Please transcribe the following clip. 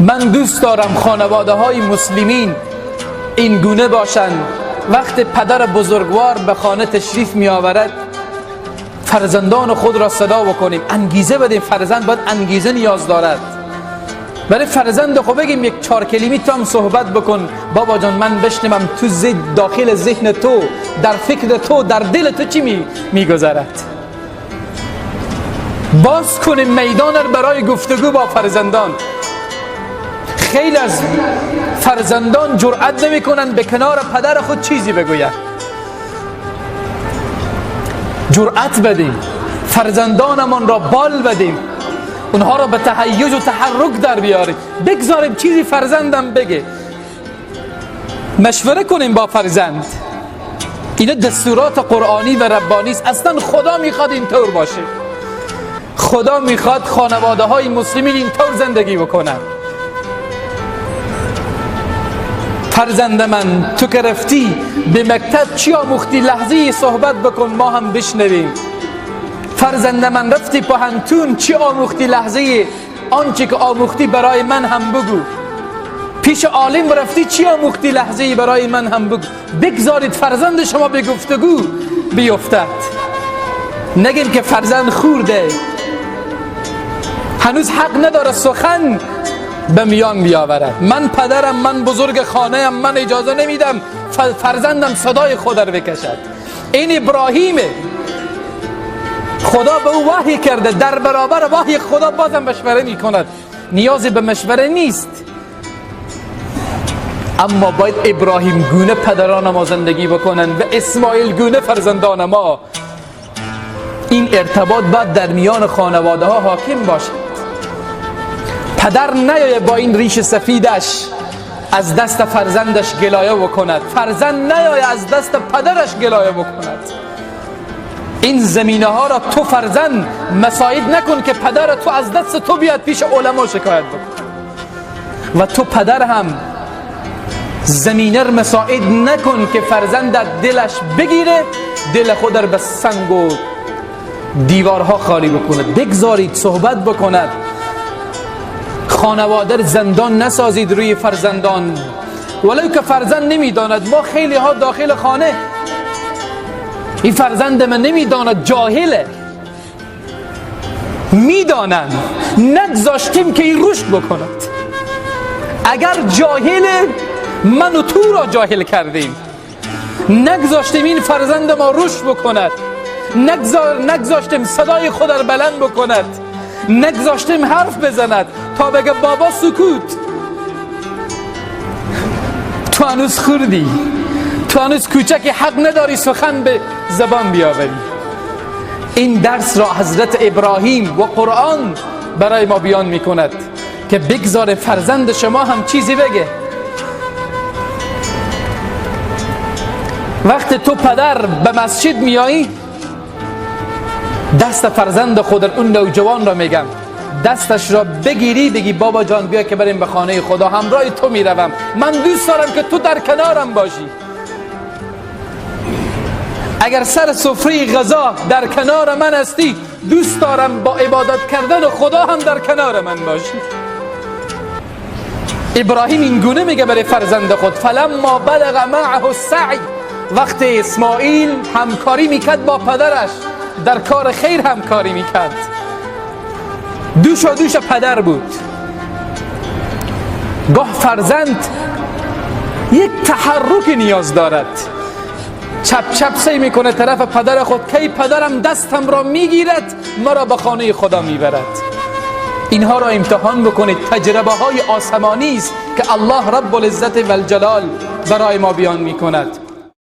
من دوست دارم خانواده های مسلمین این گونه باشند. وقت پدر بزرگوار به خانه تشریف می آورد، فرزندان خود را صدا بکنیم، انگیزه بدیم. فرزند باید انگیزه نیاز دارد. برای فرزند خود بگیم یک 4 کلمی تو هم صحبت بکن، بابا جان من بشنوم تو داخل ذهن تو، در فکر تو، در دل تو چی میگذرد. باز کنیم میدان را برای گفتگو با فرزندان. خیلی از فرزندان جرأت نمیکنند به کنار پدر خود چیزی بگویند. جرأت بدیم، فرزندانمان را بال بدیم، اونها را به تهیج و تحرک در بیاریم، بگذاریم چیزی فرزندم بگه، مشوره کنیم با فرزند. اینا دستورات قرآنی و ربانی است. اصلا خدا میخواد اینطور باشه. خدا میخواد خانواده های مسلمین اینطور زندگی بکنن. فرزند من تو که رفتی به مکتب چی آموختی؟ لحظه صحبت بکن ما هم بشنویم. فرزند من رفتی پوهنتون چی آموختی؟ لحظه آنچه که آموختی برای من هم بگو. پیش عالم رفتی چی آموختی؟ لحظه برای من هم بگو. بگذارید فرزند شما به گفتگو بیفتد. نگیم که فرزند خورده، هنوز حق نداره سخن به میان بیاورد. من پدرم، من بزرگ خانه ام، من اجازه نمیدم فرزندم صدای خود را بکشد. این ابراهیمه، خدا به او وحی کرده، در برابر وحی خدا بازم مشوره میکند. نیازی به مشوره نیست. اما باید ابراهیم گونه پدران ما زندگی بکنند و اسماعیل گونه فرزندان ما. این ارتباط باید در میان خانواده ها حاکم باشد. پدر نیایه با این ریش سفیدش از دست فرزندش گلایه بکند، فرزند نیایه از دست پدرش گلایه بکند. این زمینه ها را تو فرزند مساعد نکن که پدر تو از دست تو بیاد پیش علما شکایت بکن. و تو پدر هم زمینه را مساعد نکن که فرزندت دلش بگیره، دل خود را به سنگ و دیوارها خالی بکند. بگذارید صحبت بکند. خانواده زندان نسازید روی فرزندان، ولو که فرزند نمیداند. ما خیلی ها داخل خانه این فرزند من نمیداند، جاهله، میدانند، نگذاشتیم که این رشد بکند. اگر جاهله، من و تو را جاهل کردیم، نگذاشتیم این فرزند ما رشد بکند، نگذاشتیم صدای خود را بلند بکند، نگذاشتیم حرف بزند تا بگه بابا سکوت، تو هنوز خوردی، تو هنوز کوچکی، حق نداری سخن به زبان بیاوری. این درس را حضرت ابراهیم و قرآن برای ما بیان میکند که بگذار فرزند شما هم چیزی بگه. وقتی تو پدر به مسجد میایی، دست فرزند خود، اون نوجوان را میگم، دستش را بگیری، بگی بابا جان بیا که بریم به خانه خدا، همراه تو میروم، من دوست دارم که تو در کنارم باشی. اگر سر سفره غذا در کنار من هستی، دوست دارم با عبادت کردن خدا هم در کنار من باشی. ابراهیم این گونه میگه برای فرزند خود، فلما بلغ معه السعی، وقتی اسماعیل همکاری میکرد با پدرش، در کار خیر همکاری میکرد، دوش و دوش پدر بود. گاه فرزند یک تحرک نیاز دارد، چپ چپ سی میکنه طرف پدر خود، کی پدرم دستم را میگیرد مرا به خانه خدا میبرد. اینها را امتحان بکنید. تجربه های آسمانی است که الله رب العزت و الجلال برای ما بیان میکند.